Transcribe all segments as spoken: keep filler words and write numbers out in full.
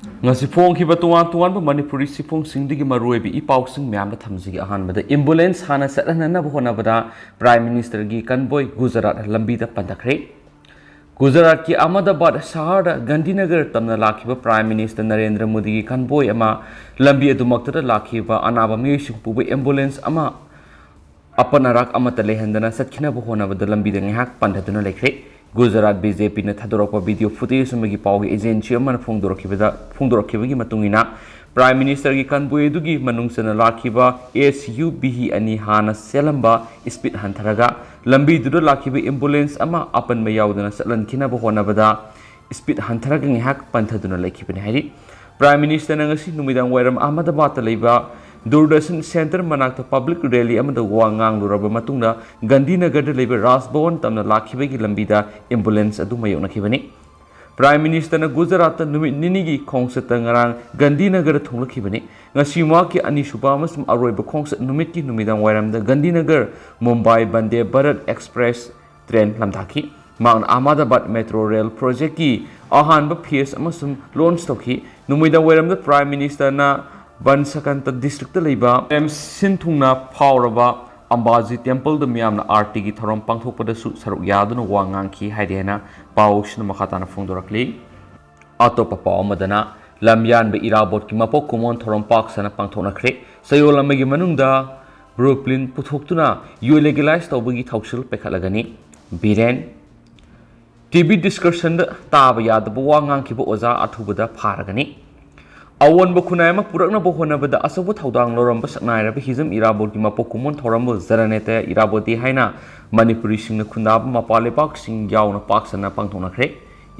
ꯉꯁꯤ ꯐꯣꯡꯈꯤꯕ ꯇꯣꯉꯥꯟ ꯇꯣꯉꯥꯟꯕ ꯃꯅꯤꯄꯨꯔꯤ ꯆꯦꯐꯣꯡꯁꯤꯡꯗꯒꯤ ꯃꯔꯨꯑꯣꯏꯕ ꯏ ꯄꯥꯎꯁꯤꯡ ꯃꯌꯥꯝꯗ ꯊꯝꯖꯒꯦ꯫ ꯑꯍꯥꯟꯕꯗ, ambulance ꯍꯥꯟꯅ ꯆꯠꯍꯟꯅꯅꯕ ꯍꯣꯠꯅꯕꯗ Prime Ministerꯒꯤ convoy ꯒꯨꯖꯔꯥꯠ ꯂꯝꯕꯤꯗ ꯄꯟꯊꯈ꯭ꯔꯦ꯫ ꯒꯨꯖꯔꯥꯠꯀꯤ ꯑꯍꯃꯗꯥꯕꯥꯗ ꯁꯍꯔꯗ ꯒꯥꯟꯙꯤꯅꯒꯔ ꯇꯝꯅ ꯂꯥꯛꯈꯤꯕ Prime Minister ꯅꯔꯦꯟꯗ꯭ꯔ ꯃꯣꯗꯤꯒꯤ convoy ꯑꯃ ꯂꯝꯕꯤ ꯑꯗꯨꯃꯛꯇꯗ ꯂꯥꯛꯈꯤꯕ ꯑꯅꯥꯕ ꯃꯤꯑꯣꯏꯁꯤꯡ ꯄꯨꯕ ambulance ꯑꯃ ꯑꯄꯟ ꯑꯔꯥꯛ ꯑꯃꯠꯇ ꯂꯩꯍꯟꯗꯅ ꯆꯠꯈꯤꯅꯕ ꯍꯣꯠꯅꯕꯗ ꯂꯝꯕꯤꯗ ꯉꯥꯏꯍꯥꯛ ꯄꯟꯊꯗꯨꯅ ꯂꯩꯈ꯭ꯔꯦ꯫ ꯒꯨꯖꯔꯥꯠ BJPꯅ ꯊꯥꯗꯣꯔꯛꯄ video footage ꯑꯃꯒꯤ ꯄꯥꯎꯒꯤ agency ꯑꯃꯅ ꯐꯣꯡꯗꯣꯔꯛꯈꯤꯕꯗ, ꯐꯣꯡꯗꯣꯔꯛꯈꯤꯕꯒꯤ ꯃꯇꯨꯡ ꯏꯟꯅ, Prime Ministerꯒꯤ convoy ꯑꯗꯨꯒꯤ ꯃꯅꯨꯡ ꯆꯟꯅ ꯂꯥꯛꯈꯤꯕ SUV ꯑꯅꯤ ꯍꯥꯟꯅ ꯆꯦꯜꯂꯝꯕ speed ꯍꯟꯊꯔꯒ ꯂꯝꯕꯤꯗꯨꯗ ꯂꯥꯛꯈꯤꯕ ambulance ꯑꯃ ꯑꯄꯟꯕ ꯌꯥꯎꯗꯅ ꯆꯠꯍꯟꯈꯤꯅꯕ ꯍꯣꯠꯅꯕꯗ speed ꯍꯟꯊꯔꯒ ꯉꯥꯏꯍꯥꯛ ꯄꯟꯊꯗꯨꯅ ꯂꯩꯈꯤꯕꯅꯤ ꯍꯥꯏꯔꯤ꯫ Prime Ministerꯅ ꯉꯁꯤ ꯅꯨꯃꯤꯗꯥꯡ ꯋꯥꯏꯔꯝ ꯑꯍꯃꯗꯥꯕꯥꯗꯇ ꯂꯩꯕ ꯗꯨꯔꯗꯔꯁꯟ Center ꯃꯅꯥꯛꯇ public rally ꯑꯃꯗ ꯋꯥ ꯉꯥꯡꯂꯨꯔꯕ ꯃꯇꯨꯡꯗ ꯒꯥꯟꯙꯤꯅꯒꯔꯗ ꯂꯩꯕ ꯔꯥꯖ ꯚꯋꯟ ꯇꯝꯅ ꯂꯥꯛꯈꯤꯕꯒꯤ ꯂꯝꯕꯤꯗ ambulance ꯑꯗꯨ ꯃꯥꯌꯣꯛꯅꯈꯤꯕꯅꯤ꯫ Prime Ministerꯅ ꯒꯨꯖꯔꯥꯠꯇ ꯅꯨꯃꯤꯠ ꯅꯤꯅꯤꯒꯤ ꯈꯣꯡꯆꯠꯇ ꯉꯔꯥꯡ ꯒꯥꯟꯙꯤꯅꯒꯔꯗ ꯊꯨꯡꯂꯛꯈꯤꯕꯅꯤ꯫ ꯉꯁꯤ ꯃꯍꯥꯛꯀꯤ ꯑꯅꯤꯁꯨꯕ ꯑꯃꯁꯨꯡ ꯑꯔꯣꯏꯕ ꯈꯣꯡꯆꯠ ꯅꯨꯃꯤꯠꯀꯤ ꯅꯨꯃꯤꯗꯥꯡ ꯋꯥꯏꯔꯝꯗ ꯒꯥꯟꯙꯤꯅꯒꯔ ꯃꯨꯝꯕꯥꯏ ꯚꯟꯗꯦ ꯚꯥꯔꯠ ꯑꯦꯛꯁꯄ꯭ꯔꯦꯁ train ꯂꯝꯗꯥꯈꯤ꯫ ꯃꯍꯥꯛꯅ ꯑꯍꯃꯗꯥꯕꯥꯗ Metro Rail Projectꯀꯤ ꯑꯍꯥꯟꯕ phase ꯑꯃꯁꯨ launch ꯇꯧꯈꯤ꯫ ꯅꯨꯃꯤꯗꯥꯡ ꯋꯥꯏꯔꯝꯗ Prime Ministerꯅ ꯕꯟꯁꯀꯟꯇ districtꯇ ꯂꯩꯕ ꯑꯦꯝꯁ ꯁꯤꯟꯊꯨꯡꯅ ꯐꯥꯎꯔꯕ ꯑꯝꯕꯥꯖꯤ Templeꯗ ꯃꯤꯌꯥꯝꯅ ꯑꯥꯔꯇꯤꯒꯤ ꯊꯧꯔꯝ ꯄꯥꯡꯊꯣꯛꯄꯗꯁꯨ ꯁꯔꯨꯛ ꯌꯥꯗꯨꯅ ꯋꯥ ꯉꯥꯡꯈꯤ ꯍꯥꯏꯔꯤ ꯍꯥꯏꯅ ꯄꯥꯎꯁꯤꯅ ꯃꯈꯥ ꯇꯥꯅ ꯐꯣꯡꯗꯣꯔꯛꯂꯤ꯫ ꯑꯇꯣꯞꯄ ꯄꯥꯎ ꯑꯃꯗꯅ, ꯂꯝꯌꯥꯟꯕ ꯏꯔꯥꯕꯣꯠꯀꯤ ꯃꯄꯣꯛ ꯀꯨꯝꯑꯣꯟ ꯊꯧꯔꯝ ꯄꯥꯛ ꯁꯟꯅ ꯄꯥꯡꯊꯣꯛꯅꯈ꯭ꯔꯦ꯫ ꯆꯌꯣꯜ ꯑꯃꯒꯤ ꯃꯅꯨꯡꯗ Brooklyn ꯄꯨꯊꯣꯛꯇꯨꯅ ꯌꯨ legalize ꯇꯧꯕꯒꯤ ꯊꯧꯁꯤꯜ ꯄꯥꯏꯈꯠꯂꯒꯅꯤ꯫ ꯕꯤꯔꯦꯟ꯫ TV discussionꯗ ꯇꯥꯕ ꯌꯥꯗꯕ ꯋꯥ ꯉꯥꯡꯈꯤꯕ ꯑꯣꯖꯥ ꯑꯊꯨꯕꯗ ꯐꯥꯔꯒꯅꯤ꯫ ꯑꯑꯣꯟꯕ ꯈꯨꯟꯅꯥꯏ ꯑꯃ ꯄꯨꯔꯛꯅꯕ ꯍꯣꯠꯅꯕꯗ ꯑꯆꯧꯕ ꯊꯧꯗꯥꯡ ꯂꯧꯔꯝꯕ ꯁꯛꯅꯥꯏꯔꯕ ꯍꯤꯖꯝ ꯏꯔꯥꯕꯣꯠꯀꯤ ꯃꯄꯣꯛ ꯀꯨꯝꯑꯣꯟ ꯊꯧꯔꯝꯕꯨ ꯖꯅꯅꯦꯇ ꯏꯔꯥꯕꯣꯠꯇꯤ ꯍꯥꯏꯅ ꯃꯅꯤꯄꯨꯔꯤꯁꯤꯡꯅ ꯈꯨꯟꯗꯥꯕ ꯃꯄꯥꯟ ꯂꯩꯕꯥꯛꯁꯤꯡ ꯌꯥꯎꯅ ꯄꯥꯛ ꯁꯟꯅ ꯄꯥꯡꯊꯣꯛꯅꯈ꯭ꯔꯦ꯫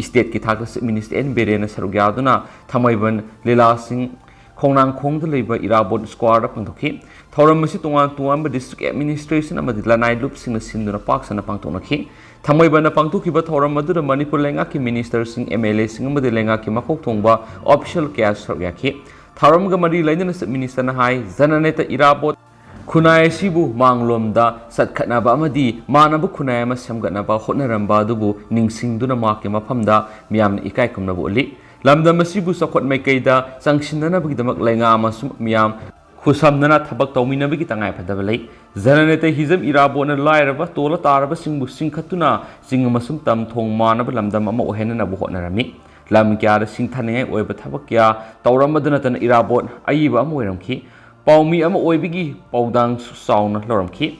Stateꯀꯤ ꯊꯥꯛꯇ Chief Minister ꯑꯦꯟ ꯕꯤꯔꯦꯟꯅ ꯁꯔꯨꯛ ꯌꯥꯗꯨꯅ ꯊꯥꯡꯃꯩꯕꯟ ꯂꯤꯂꯥꯁꯤꯡ ꯈꯣꯡꯅꯥꯡꯈꯣꯡꯗ ꯂꯩꯕ ꯏꯔꯥꯕꯣꯠ Squareꯗ ꯄꯥꯡꯊꯣꯛꯈꯤ꯫ ꯊꯧꯔꯝ ꯑꯁꯤ ꯇꯣꯉꯥꯟ ꯇꯣꯉꯥꯟꯕ district administration ꯑꯃꯗꯤ ꯂꯅꯥꯏ ꯂꯨꯞꯁꯤꯡꯅ ꯁꯤꯟꯗꯨꯅ ꯄꯥꯛ ꯁꯟꯅ ꯄꯥꯡꯊꯣꯛꯅꯈꯤ꯫ ꯊꯥꯡꯃꯩꯕꯟꯗ ꯄꯥꯡꯊꯣꯛꯈꯤꯕ ꯊꯧꯔꯝ ꯑꯗꯨꯗ ꯃꯅꯤꯄꯨꯔ ꯂꯩꯉꯥꯛꯀꯤ ministerꯁꯤꯡ, MLAꯁꯤꯡ ꯑꯃꯗꯤ ꯂꯩꯉꯥꯛꯀꯤ ꯃꯀꯣꯛ ꯊꯣꯡꯕ official ꯀꯌꯥ ꯁꯔꯨꯛ ꯌꯥꯈꯤ꯫ ꯊꯧꯔꯝꯒ ꯃꯔꯤ ꯂꯩꯅꯅ Chief Ministerꯅ ꯍꯥꯏ, ꯖꯅꯅꯦꯇ ꯏꯔꯥꯕꯣꯠ ꯈꯨꯟꯅꯥꯏ ꯑꯁꯤꯕꯨ ꯃꯥꯡꯂꯣꯝꯗ ꯆꯠꯈꯠꯅꯕ ꯑꯃꯗꯤ ꯃꯥꯟꯅꯕ ꯈꯨꯟꯅꯥꯏ ꯑꯃ ꯁꯦꯝꯒꯠꯅꯕ ꯍꯣꯠꯅꯔꯝꯕ ꯑꯗꯨꯕꯨ ꯅꯤꯡꯁꯤꯡꯗꯨꯅ ꯃꯍꯥꯛꯀꯤ ꯃꯐꯝꯗ ꯃꯤꯌꯥꯝꯅ ꯏꯀꯥꯏ ꯈꯨꯝꯅꯕ ꯎꯠꯂꯤ꯫ ꯂꯝꯗꯝ ꯑꯁꯤꯕꯨ ꯆꯥꯎꯈꯠ ꯃꯥꯏꯀꯩꯗ ꯆꯪꯁꯤꯟꯅꯅꯕꯒꯤꯗꯃꯛ ꯂꯩꯉꯥꯛ ꯑꯃꯁꯨꯡ ꯃꯤꯌꯥꯝ ꯈꯨꯠꯁꯝꯅꯅ ꯊꯕꯛ ꯇꯧꯃꯤꯟꯅꯕꯒꯤ ꯇꯉꯥꯏꯐꯗꯕ ꯂꯩ꯫ ꯖꯅꯅꯦꯇꯍꯤꯖꯝ ꯏꯔꯥꯕꯣꯠꯅ ꯂꯥꯏꯔꯕ, ꯇꯣꯜꯂ ꯇꯥꯔꯕꯁꯤꯡꯕꯨ ꯆꯤꯡꯈꯠꯇꯨꯅ ꯆꯤꯡ ꯑꯃꯁꯨꯡ ꯇꯝ ꯊꯣꯡ ꯃꯥꯟꯅꯕ ꯂꯝꯗꯝ ꯑꯃ ꯑꯣꯏꯍꯟꯅꯅꯕ ꯍꯣꯠꯅꯔꯝꯃꯤ꯫ ꯂꯝ ꯀꯌꯥꯗ ꯁꯤꯡꯊꯥꯅꯤꯡꯉꯥꯏ ꯑꯣꯏꯕ ꯊꯕꯛ ꯀꯌꯥ ꯇꯧꯔꯝꯕꯗ ꯅꯠꯇꯅ ꯏꯔꯥꯕꯣꯠ ꯑꯏꯕ ꯑꯃ ꯑꯣꯏꯔꯝꯈꯤ꯫ ꯄꯥꯎꯃꯤ ꯑꯃ ꯑꯣꯏꯕꯒꯤ ꯄꯥꯎꯗꯥꯡꯁꯨ ꯆꯥꯎꯅ ꯂꯧꯔꯝꯈꯤ꯫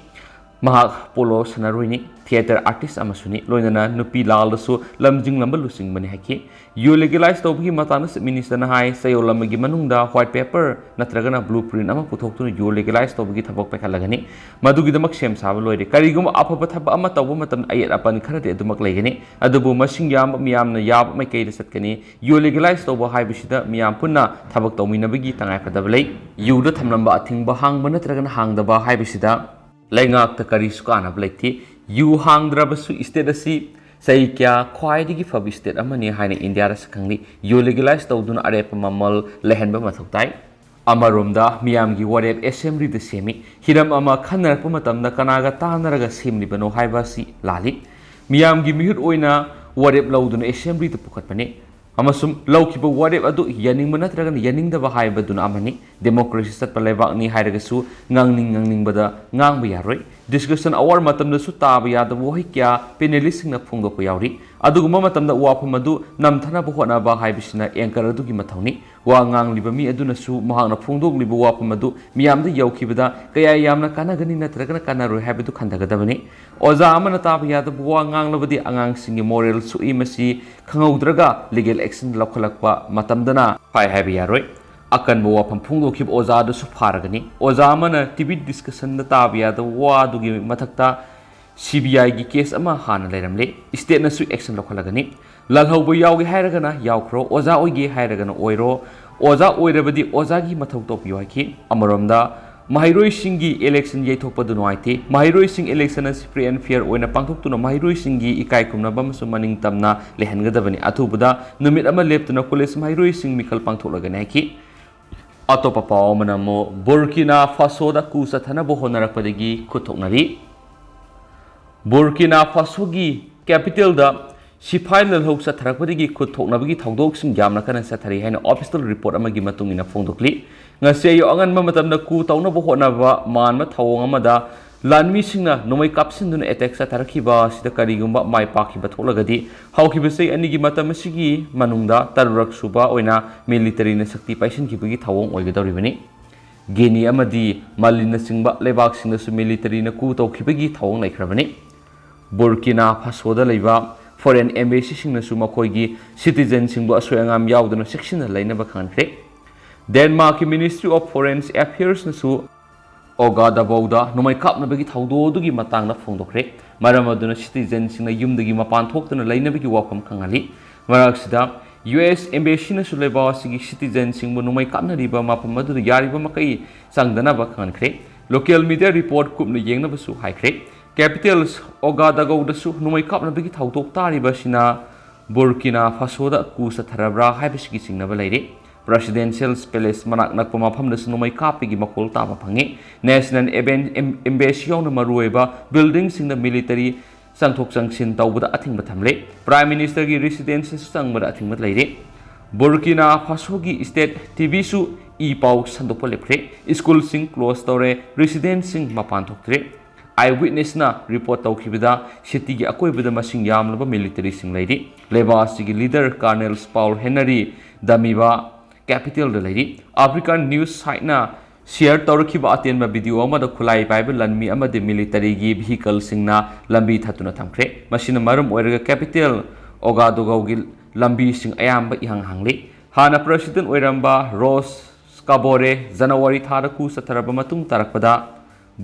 ꯃꯍꯥꯛ ꯄꯣꯂꯣ ꯁꯥꯟꯅꯔꯣꯏꯅꯤ, ꯊꯤꯌꯦꯇꯔ ꯑꯥꯔꯇꯤꯁ ꯑꯃꯁꯨꯅꯤ, ꯂꯣꯏꯅꯅ ꯅꯨꯄꯤ ꯂꯥꯜꯗꯁꯨ ꯂꯝꯖꯤꯡꯂꯝꯕ ꯂꯨꯆꯤꯡꯕꯅꯤ ꯍꯥꯏꯈꯤ꯫ ꯌꯨ ꯂꯤꯒꯦꯂꯥꯏꯁ ꯇꯧꯕꯒꯤ ꯃꯇꯥꯡꯗ ꯆꯤꯐ ꯃꯤꯅꯤꯁꯇꯔꯅ ꯍꯥꯏ, ꯆꯌꯣꯜ ꯑꯃꯒꯤ ꯃꯅꯨꯡꯗ ꯋꯥꯏꯠ ꯄꯦꯄꯔ ꯅꯠꯇ꯭ꯔꯒꯅ ꯕ꯭ꯂꯨ ꯄ꯭ꯔꯤꯟ ꯑꯃ ꯄꯨꯊꯣꯛꯇꯨꯅ ꯌꯨ ꯂꯤꯒꯦꯂꯥꯏꯁ ꯇꯧꯕꯒꯤ ꯊꯕꯛ ꯄꯥꯏꯈꯠꯂꯒꯅꯤ꯫ ꯃꯗꯨꯒꯤꯗꯃꯛ ꯁꯦꯝ ꯁꯥꯕ ꯂꯣꯏꯔꯦ꯫ ꯀꯔꯤꯒꯨꯝꯕ ꯑꯐꯕ ꯊꯕꯛ ꯑꯃ ꯇꯧꯕ ꯃꯇꯝꯗ ꯑꯌꯦꯠ ꯑꯄꯟ ꯈꯔꯗꯤ ꯑꯗꯨꯃꯛ ꯂꯩꯒꯅꯤ, ꯑꯗꯨꯕꯨ ꯃꯁꯤꯡ ꯌꯥꯝꯕ ꯃꯤꯌꯥꯝꯅ ꯌꯥꯕ ꯃꯥꯏꯀꯩꯗ ꯆꯠꯀꯅꯤ꯫ ꯌꯨ ꯂꯤꯒꯦꯂꯥꯏꯁ ꯇꯧꯕ ꯍꯥꯏꯕꯁꯤꯗ ꯃꯤꯌꯥꯝ ꯄꯨꯟꯅ ꯊꯕꯛ ꯇꯧꯃꯤꯟꯅꯕꯒꯤ ꯇꯉꯥꯏꯐꯗꯕ ꯂꯩ꯫ ꯌꯨꯗ ꯊꯝꯂꯝꯕ ꯑꯊꯤꯡꯕ ꯍꯥꯡꯕ ꯅꯠꯇ꯭ꯔꯒꯅ ꯍꯥꯡꯗꯕ ꯍꯥꯏꯕꯁꯤꯗ ꯂꯩꯉꯥꯛꯇ ꯀꯔꯤꯁꯨ ꯀꯥꯟꯅꯕ ꯂꯩꯇꯦ꯫ ꯌꯨ ꯍꯥꯡꯗ꯭ꯔꯕꯁꯨ ꯏꯁꯇꯦꯠ ꯑꯁꯤ ꯆꯍꯤ ꯀꯌꯥ ꯈ꯭ꯋꯥꯏꯗꯒꯤ ꯐꯕ ꯏꯁꯇꯦꯠ ꯑꯃꯅꯤ ꯍꯥꯏꯅ ꯏꯟꯗꯤꯌꯥꯗ ꯁꯛꯈꯪꯂꯤ꯫ ꯌꯨ ꯂꯤꯒꯦꯂꯥꯏꯁ ꯇꯧꯗꯨꯅ ꯑꯔꯦꯞꯄ ꯃꯃꯜ ꯂꯩꯍꯟꯕ ꯃꯊꯧ ꯇꯥꯏ꯫ ꯑꯃꯔꯣꯝꯗ ꯃꯤꯌꯥꯝꯒꯤ ꯋꯥꯔꯦꯞ ꯑꯦꯁꯦꯝꯕ꯭ꯂꯤꯗ ꯁꯦꯝꯃꯤ꯫ ꯍꯤꯔꯝ ꯑꯃ ꯈꯟꯅꯔꯛꯄ ꯃꯇꯝꯗ ꯀꯅꯥꯒ ꯇꯥꯟꯅꯔꯒ ꯁꯦꯝꯂꯤꯕꯅꯣ ꯍꯥꯏꯕ ꯑꯁꯤ ꯂꯥꯜꯂꯤ꯫ ꯃꯤꯌꯥꯝꯒꯤ ꯃꯤꯍꯨꯠ ꯑꯣꯏꯅ ꯋꯥꯔꯦꯞ ꯂꯧꯗꯨꯅ ꯑꯦꯁꯦꯝꯕ꯭ꯂꯤꯗ ꯄꯨꯈꯠꯄꯅꯤ꯫ ꯑꯃꯁꯨꯡ ꯂꯧꯈꯤꯕ ꯋꯥꯔꯦꯞ ꯑꯗꯨ ꯌꯥꯅꯤꯡꯕ ꯅꯠꯇ꯭ꯔꯒꯅ ꯌꯥꯅꯤꯡꯗꯕ ꯍꯥꯏꯕꯗꯨꯅ ꯑꯃꯅꯤ꯫ ꯗꯦꯃꯣꯀ꯭ꯔꯦꯁꯤ ꯆꯠꯄ ꯂꯩꯕꯥꯛꯅꯤ ꯍꯥꯏꯔꯒꯁꯨ ꯉꯥꯡꯅꯤꯡ ꯉꯥꯡꯅꯤꯡꯕꯗ ꯉꯥꯡꯕ ꯌꯥꯔꯣꯏ꯫ ꯗꯤꯁꯀꯁꯟ ꯑꯋꯥꯔ ꯃꯇꯝꯗꯁꯨ ꯇꯥꯕ ꯌꯥꯗꯕ ꯋꯥꯍꯩ ꯀꯌꯥ ꯄꯦꯅꯦꯂꯤꯁꯁꯤꯡꯅ ꯐꯣꯡꯗꯣꯛꯄ ꯌꯥꯎꯔꯤ꯫ ꯑꯗꯨꯒꯨꯝꯕ ꯃꯇꯝꯗ ꯋꯥꯐꯝ ꯑꯗꯨ ꯅꯝꯊꯅꯕ ꯍꯣꯠꯅꯕ ꯍꯥꯏꯕꯁꯤꯅ ꯑꯦꯡꯀꯔ ꯑꯗꯨꯒꯤ ꯃꯊꯧꯅꯤ꯫ ꯋꯥ ꯉꯥꯡꯂꯤꯕ ꯃꯤ ꯑꯗꯨꯅꯁꯨ ꯃꯍꯥꯛꯅ ꯐꯣꯡꯗꯣꯛꯂꯤꯕ ꯋꯥꯐꯝ ꯑꯗꯨ ꯃꯤꯌꯥꯝꯗ ꯌꯧꯈꯤꯕꯗ ꯀꯌꯥ ꯌꯥꯝꯅ ꯀꯥꯟꯅꯒꯅꯤ ꯅꯠꯇ꯭ꯔꯒꯅ ꯀꯥꯟꯅꯔꯣꯏ ꯍꯥꯏꯕꯗꯨ ꯈꯟꯊꯒꯗꯕꯅꯤ꯫ ꯑꯣꯖꯥ ꯑꯃꯅ ꯇꯥꯕ ꯌꯥꯗꯕ ꯋꯥ ꯉꯥꯡꯂꯕꯗꯤ ꯑꯉꯥꯡꯁꯤꯡꯒꯤ ꯃꯣꯔꯦꯜ ꯁꯣꯛꯏ꯫ ꯃꯁꯤ ꯈꯪꯍꯧꯗ꯭ꯔꯒ ꯂꯤꯒꯦꯜ ꯑꯦꯛꯁꯟ ꯂꯧꯈꯠꯂꯛꯄ ꯃꯇꯝꯗꯅ ꯐꯥꯏ ꯍꯥꯏꯕ ꯌꯥꯔꯣꯏ꯫ ꯑꯀꯟꯕ ꯋꯥꯐꯝ ꯐꯣꯡꯗꯣꯛꯈꯤꯕ ꯑꯣꯖꯥ ꯑꯗꯨꯁꯨ ꯐꯥꯔꯒꯅꯤ꯫ ꯑꯣꯖꯥ ꯑꯃꯅ ꯇꯤꯚꯤ ꯗꯤꯁꯀꯁꯟꯗ ꯇꯥꯕ ꯌꯥꯗꯕ ꯋꯥ ꯑꯗꯨꯒꯤ ꯃꯊꯛꯇ ꯁꯤ ꯕꯤ ꯑꯥꯏꯒꯤ ꯀꯦꯁ ꯑꯃ ꯍꯥꯟꯅ ꯂꯩꯔꯝꯂꯦ꯫ ꯏꯁꯇꯦꯠꯅꯁꯨ ꯑꯦꯛꯁꯟ ꯂꯧꯈꯠꯂꯒꯅꯤ꯫ ꯂꯥꯜꯍꯧꯕ ꯌꯥꯎꯒꯦ ꯍꯥꯏꯔꯒꯅ ꯌꯥꯎꯈ꯭ꯔꯣ, ꯑꯣꯖꯥ ꯑꯣꯏꯒꯦ ꯍꯥꯏꯔꯒꯅ ꯑꯣꯏꯔꯣ, ꯑꯣꯖꯥ ꯑꯣꯏꯔꯕꯗꯤ ꯑꯣꯖꯥꯒꯤ ꯃꯊꯧ ꯇꯧꯕꯤꯌꯨ ꯍꯥꯏꯈꯤ꯫ ꯑꯃꯔꯣꯝꯗ ꯃꯍꯩꯔꯣꯏꯁꯤꯡꯒꯤ ꯏꯂꯦꯛꯁꯟ ꯌꯩꯊꯣꯛꯄꯗꯨ ꯅꯨꯡꯉꯥꯏꯇꯦ꯫ ꯃꯍꯩꯔꯣꯏꯁꯤꯡ ꯏꯂꯦꯛꯁꯟ ꯑꯁꯤ ꯐ꯭ꯔꯤ ꯑꯦꯟ ꯐꯤꯌꯔ ꯑꯣꯏꯅ ꯄꯥꯡꯊꯣꯛꯇꯨꯅ ꯃꯍꯩꯔꯣꯏꯁꯤꯡꯒꯤ ꯏꯀꯥꯏ ꯈꯨꯝꯅꯕ ꯑꯃꯁꯨꯡ ꯃꯅꯤꯡ ꯇꯝꯅ ꯂꯩꯍꯟꯒꯗꯕꯅꯤ꯫ ꯑꯊꯨꯕꯗ ꯅꯨꯃꯤꯠ ꯑꯃ ꯂꯦꯞꯇꯨꯅ ꯀꯣꯂꯦꯖ ꯃꯍꯩꯔꯣꯏꯁꯤꯡ ꯃꯤꯈꯜ ꯄꯥꯡꯊꯣꯛꯂꯒꯅꯤ ꯍꯥꯏꯈꯤ꯫ ꯑꯇꯣꯞꯄ ꯄꯥꯎ ꯑꯃꯅ ꯑꯃꯨꯛ ꯕꯨꯔꯀꯤꯅꯥ ꯐꯥꯁꯣꯗ ꯀꯨ ꯆꯠꯊꯅꯕ ꯍꯣꯠꯅꯔꯛꯄꯗꯒꯤ ꯈꯨꯠ ꯊꯣꯛꯅꯔꯤ꯫ ꯕꯨꯔꯀꯤꯅꯥ ꯐꯥꯁꯣꯒꯤ ꯀꯦꯄꯤꯇꯦꯜꯗ ꯁꯤꯐꯥꯏ ꯂꯥꯜꯍꯧ ꯆꯠꯊꯔꯛꯄꯗꯒꯤ ꯈꯨꯠ ꯊꯣꯛꯅꯕꯒꯤ ꯊꯧꯗꯣꯛꯁꯤꯡ ꯌꯥꯝꯅ ꯀꯟꯅ ꯆꯠꯊꯔꯤ ꯍꯥꯏꯅ ꯑꯣꯐꯤꯁꯤꯌꯦꯜ ꯔꯤꯄꯣꯔꯠ ꯑꯃꯒꯤ ꯃꯇꯨꯡ ꯏꯟꯅ ꯐꯣꯡꯗꯣꯛꯂꯤ꯫ ꯉꯁꯤ ꯑꯌꯨꯛ ꯑꯉꯟꯕ ꯃꯇꯝꯗ ꯀꯨ ꯇꯧꯅꯕ ꯍꯣꯠꯅꯕ ꯃꯥꯟꯕ ꯊꯧꯑꯣꯡ ꯑꯃꯗ ꯂꯥꯟꯃꯤꯁꯤꯡꯅ ꯅꯣꯡꯃꯩ ꯀꯥꯞꯁꯤꯟꯗꯨꯅ ꯑꯦꯇꯦꯛ ꯆꯠꯊꯔꯛꯈꯤꯕ ꯑꯁꯤꯗ ꯀꯔꯤꯒꯨꯝꯕ ꯃꯥꯏ ꯄꯥꯛꯈꯤꯕ ꯊꯣꯛꯂꯒꯗꯤ, ꯍꯧꯈꯤꯕ ꯆꯍꯤ ꯑꯅꯤꯒꯤ ꯃꯇꯝ ꯑꯁꯤꯒꯤ ꯃꯅꯨꯡꯗ ꯇꯔꯨꯔꯛ ꯁꯨꯕ ꯑꯣꯏꯅ ꯃꯤꯂꯤꯇꯔꯤꯅ ꯁꯛꯇꯤ ꯄꯥꯏꯁꯤꯟꯈꯤꯕꯒꯤ ꯊꯧꯑꯣꯡ ꯑꯣꯏꯒꯗꯧꯔꯤꯕꯅꯤ꯫ ꯒꯤꯅꯤ ꯑꯃꯗꯤ ꯃꯥꯂꯤꯅꯆꯤꯡꯕ ꯂꯩꯕꯥꯛꯁꯤꯡꯗꯁꯨ ꯃꯤꯂꯤꯇꯔꯤꯅ ꯀꯨ ꯇꯧꯈꯤꯕꯒꯤ ꯊꯧꯑꯣꯡ ꯂꯩꯈ꯭ꯔꯕꯅꯤ꯫ ꯕꯨꯔꯀꯤꯅꯥ ꯐꯥꯁꯣꯗ ꯂꯩꯕ ꯐꯣꯔꯦꯟ ꯑꯦꯝꯕꯦꯁꯤꯁꯤꯡꯅꯁꯨ ꯃꯈꯣꯏꯒꯤ ꯁꯤꯇꯤꯖꯦꯟꯁꯤꯡꯕꯨ ꯑꯁꯣꯏ ꯑꯉꯥꯝ ꯌꯥꯎꯗꯅ ꯆꯦꯛꯁꯤꯟꯅ ꯂꯩꯅꯕ ꯈꯪꯍꯟꯈ꯭ꯔꯦ꯫ ꯗꯦꯟꯃꯥꯔꯛꯀꯤ ꯃꯤꯅꯤꯁꯇ꯭ꯔꯤ ꯑꯣꯐ ꯐꯣꯔꯦꯟ ꯑꯦꯐꯤꯌꯔꯁꯅꯁꯨ ꯑꯣꯒꯥꯗꯕꯧꯗ ꯅꯣꯡꯃꯩ ꯀꯥꯞꯅꯕꯒꯤ ꯊꯧꯗꯣꯛ ꯑꯗꯨꯒꯤ ꯃꯇꯥꯡꯗ ꯐꯣꯡꯗꯣꯛꯈ꯭ꯔꯦ꯫ ꯃꯔꯝ ꯑꯗꯨꯅ ꯁꯤꯇꯤꯖꯦꯟꯁꯤꯡꯅ ꯌꯨꯝꯗꯒꯤ ꯃꯄꯥꯟ ꯊꯣꯛꯇꯅ ꯂꯩꯅꯕꯒꯤ ꯋꯥꯐꯝ ꯈꯪꯍꯜꯂꯤ꯫ ꯃꯔꯛꯁꯤꯗ, ꯌꯨ ꯑꯦꯁ ꯑꯦꯝꯕꯦꯁꯤꯅꯁꯨ ꯂꯩꯕꯥꯛ ꯑꯁꯤꯒꯤ ꯁꯤꯇꯤꯖꯦꯟꯁꯤꯡꯕꯨ ꯅꯣꯡꯃꯩ ꯀꯥꯞꯅꯔꯤꯕ ꯃꯐꯝ ꯑꯗꯨꯗ ꯌꯥꯔꯤꯕ ꯃꯈꯩ ꯆꯪꯗꯅꯕ ꯈꯪꯍꯟꯈ꯭ꯔꯦ꯫ ꯂꯣꯀꯦꯜ ꯃꯤꯗꯤꯌꯥ ꯔꯤꯄꯣꯔꯠ ꯀꯨꯞꯅ ꯌꯦꯡꯅꯕꯁꯨ ꯍꯥꯏꯈ꯭ꯔꯦ꯫ ꯀꯦꯄꯤꯇꯦꯜ ꯑꯣꯒꯥꯗꯒꯧꯗꯁꯨ ꯅꯣꯡꯃꯩ ꯀꯥꯞꯅꯕꯒꯤ ꯊꯧꯗꯣꯛ ꯇꯥꯔꯤꯕ ꯑꯁꯤꯅ ꯕꯨꯔꯀꯤꯅꯥ ꯐꯥꯁꯣꯗ ꯀꯨ ꯆꯠꯊꯔꯕ꯭ꯔꯥ ꯍꯥꯏꯕꯁꯤꯒꯤ ꯆꯤꯡꯅꯕ ꯂꯩꯔꯤ꯫ ꯄ꯭ꯔꯦꯁꯤꯗꯦꯟꯁꯤꯌꯦꯜ ꯄꯦꯂꯦꯁ ꯃꯅꯥꯛ ꯅꯛꯄ ꯃꯐꯝꯗꯁꯨ ꯅꯣꯡꯃꯩ ꯀꯥꯞꯄꯒꯤ ꯃꯈꯣꯜ ꯇꯥꯕ ꯐꯪꯉꯤ꯫ ꯅꯦꯁꯅꯦꯜ ꯑꯦꯕꯦꯟ-, ꯑꯦꯝ-, ꯑꯦꯝꯕꯦꯁꯤ ꯌꯥꯎꯅ ꯃꯔꯨꯑꯣꯏꯕ ꯕꯤꯜꯗꯤꯡꯁꯤꯡꯗ ꯃꯤꯂꯤꯇꯔꯤ ꯆꯪꯊꯣꯛ ꯆꯪꯁꯤꯟ ꯇꯧꯕꯗ ꯑꯊꯤꯡꯕ ꯊꯝꯂꯦ꯫ ꯄ꯭ꯔꯥꯏꯝ ꯃꯤꯅꯤꯁꯇꯔꯒꯤ ꯔꯤꯁꯤꯗꯦꯟꯁꯇꯁꯨ ꯆꯪꯕꯗ ꯑꯊꯤꯡꯕ ꯂꯩꯔꯦ꯫ ꯕꯨꯔꯀꯤꯅꯥ ꯐꯥꯁꯣꯒꯤ ꯁ꯭ꯇꯦꯠ ꯇꯤ ꯚꯤꯁꯨ ꯏ ꯄꯥꯎ ꯁꯟꯗꯣꯛꯄ ꯂꯦꯞꯈ꯭ꯔꯦ꯫ ꯁ꯭ꯀꯨꯜꯁꯤꯡ ꯀ꯭ꯂꯣꯖ ꯇꯧꯔꯦ, ꯔꯤꯁꯤꯗꯦꯟꯁꯁꯤꯡ ꯃꯄꯥꯟ ꯊꯣꯛꯇ꯭ꯔꯦ꯫ ꯑꯥꯏ ꯋꯤꯠꯅꯦꯁꯅ ꯔꯤꯄꯣꯔꯠ ꯇꯧꯈꯤꯕꯗ, ꯁꯤꯇꯤꯒꯤ ꯑꯀꯣꯏꯕꯗ ꯃꯁꯤꯡ ꯌꯥꯝꯂꯕ ꯃꯤꯂꯤꯇꯔꯤꯁꯤꯡ ꯂꯩꯔꯤ꯫ ꯂꯩꯕꯥꯛ ꯑꯁꯤꯒꯤ ꯂꯤꯗꯔ ꯀꯔꯅꯦꯜ ꯄꯥꯎꯜ ꯍꯦꯅꯔꯤ ꯗꯃꯤꯕꯥ ꯀꯦꯄꯤꯇꯦꯜꯗ ꯂꯩꯔꯤ꯫ ꯑꯐ꯭ꯔꯤꯀꯥꯟ ꯅ꯭ꯌꯨꯁ ꯁꯥꯏꯠꯅ ꯁꯤꯌꯔ ꯇꯧꯔꯛꯈꯤꯕ ꯑꯇꯦꯟꯕ ꯚꯤꯗꯤꯑꯣ ꯑꯃꯗ ꯈꯨꯠꯂꯥꯏ ꯄꯥꯏꯕ ꯂꯥꯟꯃꯤ ꯑꯃꯗꯤ ꯃꯤꯂꯤꯇꯔꯤꯒꯤ ꯚꯤꯍꯤꯀꯜꯁꯤꯡꯅ ꯂꯝꯕꯤ ꯊꯠꯇꯨꯅ ꯊꯝꯈ꯭ꯔꯦ꯫ ꯃꯁꯤꯅ ꯃꯔꯝ ꯑꯣꯏꯔꯒ ꯀꯦꯄꯤꯇꯦꯜ ꯑꯣꯒꯥꯗꯨꯒꯧꯒꯤ ꯂꯝꯕꯤꯁꯤꯡ ꯑꯌꯥꯝꯕ ꯏꯍꯥꯡ ꯍꯥꯡꯂꯤ꯫ ꯍꯥꯟꯅ ꯄ꯭ꯔꯦꯁꯤꯗꯦꯟ ꯑꯣꯏꯔꯝꯕ ꯔꯣꯁ ꯀꯥꯕꯣꯔꯦ ꯖꯅꯋꯥꯔꯤ ꯊꯥꯗ ꯀꯨ ꯆꯠꯊꯔꯕ ꯃꯇꯨꯡ ꯇꯥꯔꯛꯄꯗ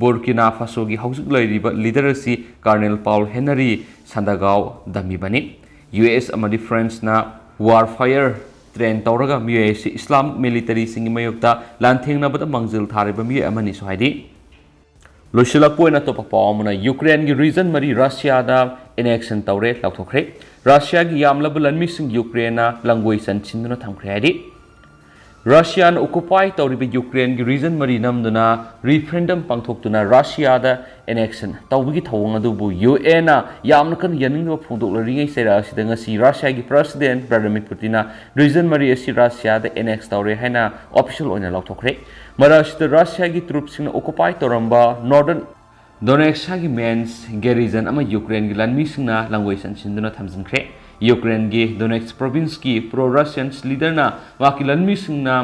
ꯕꯨꯔꯀꯤꯅꯥ ꯐꯥꯁꯣꯒꯤ ꯍꯧꯖꯤꯛ ꯂꯩꯔꯤꯕ ꯂꯤꯗꯔ ꯑꯁꯤ ꯀꯔꯅꯦꯜ ꯄꯥꯎꯜ ꯍꯦꯅꯔꯤ ꯁꯟꯗꯒꯥꯎ ꯗꯃꯤꯕꯅꯤ꯫ ꯌꯨ ꯑꯦꯁ ꯑꯃꯗꯤ ꯐ꯭ꯔꯦꯟꯁꯅ ꯋꯥꯔꯐꯤꯌꯔ ꯇ꯭ꯔꯦꯟ ꯇꯧꯔꯒ ꯃꯤꯑꯣꯏ ꯑꯁꯤ ꯏꯁꯂꯥꯃꯤꯛ ꯃꯤꯂꯤꯇꯔꯤꯁꯤꯡꯒꯤ ꯃꯥꯌꯣꯛꯇ ꯂꯥꯟꯊꯦꯡꯅꯕꯗ ꯃꯥꯡꯖꯤꯜ ꯊꯥꯔꯤꯕ ꯃꯤꯑꯣꯏ ꯑꯃꯅꯤꯁꯨ ꯍꯥꯏꯔꯤ꯫ ꯂꯣꯏꯁꯤꯜꯂꯛꯄ ꯑꯣꯏꯅ ꯑꯇꯣꯞꯄ ꯄꯥꯎ ꯑꯃꯅ, ꯌꯨꯀ꯭ꯔꯦꯟꯒꯤ ꯔꯤꯖꯟ ꯃꯔꯤ ꯔꯁꯤꯌꯥꯗ ꯑꯦꯅꯦꯛꯁꯟ ꯇꯧꯔꯦ, ꯂꯧꯊꯣꯛꯈ꯭ꯔꯦ꯫ ꯔꯁꯤꯌꯥꯒꯤ ꯌꯥꯝꯂꯕ ꯂꯥꯟꯃꯤꯁꯤꯡ ꯌꯨꯀ꯭ꯔꯦꯟꯅ ꯂꯪꯒꯣꯏ ꯆꯟꯁꯤꯟꯗꯨꯅ ꯊꯝꯈ꯭ꯔꯦ ꯍꯥꯏꯔꯤ꯫ ꯔꯁꯤꯌꯥꯅ ꯑꯣꯀꯨꯄꯥꯏ ꯇꯧꯔꯤꯕ ꯌꯨꯀ꯭ꯔꯦꯟꯒꯤ ꯔꯤꯖꯟ ꯃꯔꯤ ꯅꯝꯗꯨꯅ ꯔꯤꯐ꯭ꯔꯦꯟꯗꯝ ꯄꯥꯡꯊꯣꯛꯇꯨꯅ ꯔꯁꯤꯌꯥꯗ ꯑꯦꯅꯦꯛꯁꯟ ꯇꯧꯕꯒꯤ ꯊꯧꯑꯣꯡ ꯑꯗꯨꯕꯨ ꯌꯨ ꯑꯦꯟꯅ ꯌꯥꯝꯅ ꯀꯟꯅ ꯌꯥꯅꯤꯡꯗꯕ ꯐꯣꯡꯗꯣꯛꯂꯔꯤꯉꯩ ꯆꯩꯔꯥꯛ ꯑꯁꯤꯗ ꯉꯁꯤ ꯔꯁꯤꯌꯥꯒꯤ ꯄ꯭ꯔꯁꯤꯗꯦꯟ ꯚ꯭ꯂꯥꯗꯤꯃꯤꯔ ꯄꯨꯇꯤꯟꯅ ꯔꯤꯖꯟ ꯃꯔꯤ ꯑꯁꯤ ꯔꯁꯤꯌꯥꯗ ꯑꯦꯅꯦꯛꯁ ꯇꯧꯔꯦ ꯍꯥꯏꯅ ꯑꯣꯐꯤꯁꯤꯌꯦꯜ ꯑꯣꯏꯅ ꯂꯥꯎꯊꯣꯛꯈ꯭ꯔꯦ꯫ ꯃꯔꯛ ꯑꯁꯤꯗ ꯔꯁꯤꯌꯥꯒꯤ ꯇ꯭ꯔꯨꯞꯁꯤꯡꯅ ꯑꯣꯀꯨꯄꯥꯏ ꯇꯧꯔꯝꯕ ꯅꯣꯔꯗꯔꯟ ꯗꯣꯅꯦꯠꯁꯀꯤ ꯃꯦꯟꯁ ꯒꯦꯔꯤꯖꯟ ꯑꯃ ꯌꯨꯀ꯭ꯔꯦꯟꯒꯤ ꯂꯥꯟꯃꯤꯁꯤꯡꯅ ꯂꯥꯡꯒꯣꯏ ꯆꯟꯁꯤꯟꯗꯨꯅ ꯊꯝꯖꯤꯟꯈ꯭ꯔꯦ꯫ ꯌꯨꯀ꯭ꯔꯦꯟꯒꯤ ꯗꯣꯅꯦꯠꯁ ꯄ꯭ꯔꯣꯚꯤꯟꯁꯀꯤ ꯄ꯭ꯔꯣ ꯔꯁꯤꯌꯟꯁ ꯂꯤꯗꯔꯅ ꯃꯍꯥꯛꯀꯤ ꯂꯥꯟꯃꯤꯁꯤꯡꯅ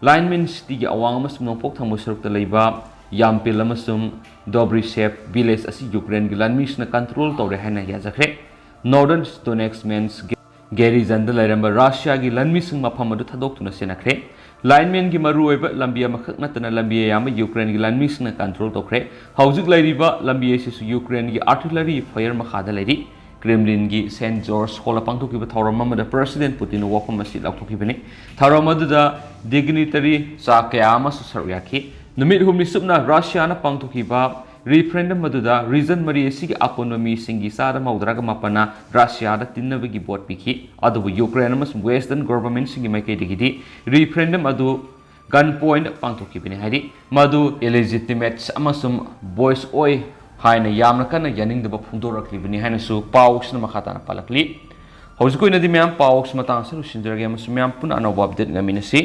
ꯂꯥꯏꯟꯃꯦꯟ ꯁꯤꯇꯤꯒꯤ ꯑꯋꯥꯡ ꯑꯃꯁꯨꯡ ꯅꯣꯡꯄꯣꯛ ꯊꯪꯕ ꯁꯔꯨꯛꯇ ꯂꯩꯕ ꯌꯥꯝꯄꯤꯜ ꯑꯃꯁꯨꯡ ꯗꯣꯕ꯭ꯔꯤꯁꯦꯞ ꯚꯤꯂꯦꯖ ꯑꯁꯤ ꯌꯨꯀ꯭ꯔꯦꯟꯒꯤ ꯂꯥꯟꯃꯤꯁꯤꯡꯅ ꯀꯟꯇ꯭ꯔꯣꯜ ꯇꯧꯔꯦ ꯍꯥꯏꯅ ꯌꯥꯖꯈ꯭ꯔꯦ꯫ ꯅꯣꯔꯗꯔꯟ ꯗꯣꯅꯦꯠꯁ ꯃꯦꯟꯁ ꯒꯦꯔꯤꯖꯟꯗ ꯂꯩꯔꯝꯕ ꯔꯁꯤꯌꯥꯒꯤ ꯂꯥꯟꯃꯤꯁꯤꯡ ꯃꯐꯝ ꯑꯗꯨ ꯊꯥꯗꯣꯛꯇꯨꯅ ꯆꯦꯟꯅꯈ꯭ꯔꯦ꯫ ꯂꯥꯏꯟꯃꯦꯟꯒꯤ ꯃꯔꯨꯑꯣꯏꯕ ꯂꯝꯕꯤ ꯑꯃꯈꯛ ꯅꯠꯇꯅ ꯂꯝꯕꯤ ꯑꯌꯥꯝꯕ ꯌꯨꯀ꯭ꯔꯦꯟꯒꯤ ꯂꯥꯟꯃꯤꯁꯤꯡꯅ ꯀꯟꯇ꯭ꯔꯣꯜ ꯇꯧꯈ꯭ꯔꯦ꯫ ꯍꯧꯖꯤꯛ ꯂꯩꯔꯤꯕ ꯂꯝꯕꯤ ꯑꯁꯤꯁꯨ ꯌꯨꯀ꯭ꯔꯦꯟꯒꯤ ꯑꯥꯔꯇꯤꯂꯔꯤ ꯐꯥꯌꯔ ꯃꯈꯥꯗ ꯂꯩꯔꯤ꯫ ꯀ꯭ꯔꯦꯝꯂꯤꯟꯒꯤ ꯁꯦꯟꯠ ꯖꯣꯔꯖ ꯍꯣꯜꯗ ꯄꯥꯡꯊꯣꯛꯈꯤꯕ ꯊꯧꯔꯝ ꯑꯃꯗ ꯄ꯭ꯔꯁꯤꯗꯦꯟ ꯄꯨꯇꯤꯟꯅ ꯋꯥꯐꯝ ꯑꯁꯤ ꯂꯥꯎꯊꯣꯛꯈꯤꯕꯅꯤ꯫ ꯊꯧꯔꯝ ꯑꯗꯨꯗ ꯗꯤꯒꯅꯤꯇꯔꯤ ꯆꯥ ꯀꯌꯥ ꯑꯃꯁꯨ ꯁꯔꯨꯛ ꯌꯥꯈꯤ꯫ ꯅꯨꯃꯤꯠ ꯍꯨꯝꯅꯤ ꯆꯨꯞꯅ ꯔꯁꯤꯌꯥꯅ ꯄꯥꯡꯊꯣꯛꯈꯤꯕ ꯔꯤꯐ꯭ꯔꯦꯟꯗꯝ ꯑꯗꯨꯗ ꯔꯤꯖꯟ ꯃꯔꯤ ꯑꯁꯤꯒꯤ ꯑꯄꯨꯟꯕ ꯃꯤꯁꯤꯡꯒꯤ ꯆꯥꯗ ꯃꯧꯗ꯭ꯔꯥꯒ ꯃꯥꯄꯟꯅ ꯔꯁꯤꯌꯥꯗ ꯇꯤꯟꯅꯕꯒꯤ ꯚꯣꯠ ꯄꯤꯈꯤ꯫ ꯑꯗꯨꯕꯨ ꯌꯨꯀ꯭ꯔꯦꯟ ꯑꯃꯁꯨꯡ ꯋꯦꯁꯇꯔꯟ ꯒꯣꯚꯔꯟꯃꯦꯟꯠꯁꯤꯡꯒꯤ ꯃꯥꯏꯀꯩꯗꯒꯤꯗꯤ ꯔꯤꯐ꯭ꯔꯦꯟꯗꯝ ꯑꯗꯨ ꯒꯟ ꯄꯣꯏꯟꯠ ꯄꯥꯡꯊꯣꯛꯈꯤꯕꯅꯤ ꯍꯥꯏꯔꯤ꯫ ꯃꯗꯨ ꯏꯂꯤꯖꯤꯇꯤꯃꯦꯠ ꯑꯃꯁꯨꯡ ꯕꯣꯏꯁ ꯑꯣꯏ ꯍꯥꯏꯅ ꯌꯥꯝꯅ ꯀꯟꯅ ꯌꯥꯅꯤꯡꯗꯕ ꯐꯣꯡꯗꯣꯔꯛꯂꯤꯕꯅꯤ ꯍꯥꯏꯅꯁꯨ ꯄꯥꯎꯁꯤꯅ ꯃꯈꯥ ꯇꯥꯅ ꯄꯥꯜꯂꯛꯂꯤ꯫ ꯍꯧꯖꯤꯛꯀꯤ ꯑꯣꯏꯅꯗꯤ ꯃꯌꯥꯝ ꯄꯥꯎꯁꯤ ꯃꯇꯥꯡ ꯑꯁꯤꯗ ꯂꯣꯏꯁꯤꯟꯖꯔꯒꯦ ꯑꯃꯁꯨꯡ ꯃꯌꯥꯝ ꯄꯨꯟꯅ ꯑꯅꯧꯕ ꯑꯞꯗꯦꯠ ꯉꯥꯏꯃꯤꯟꯅꯁꯤ꯫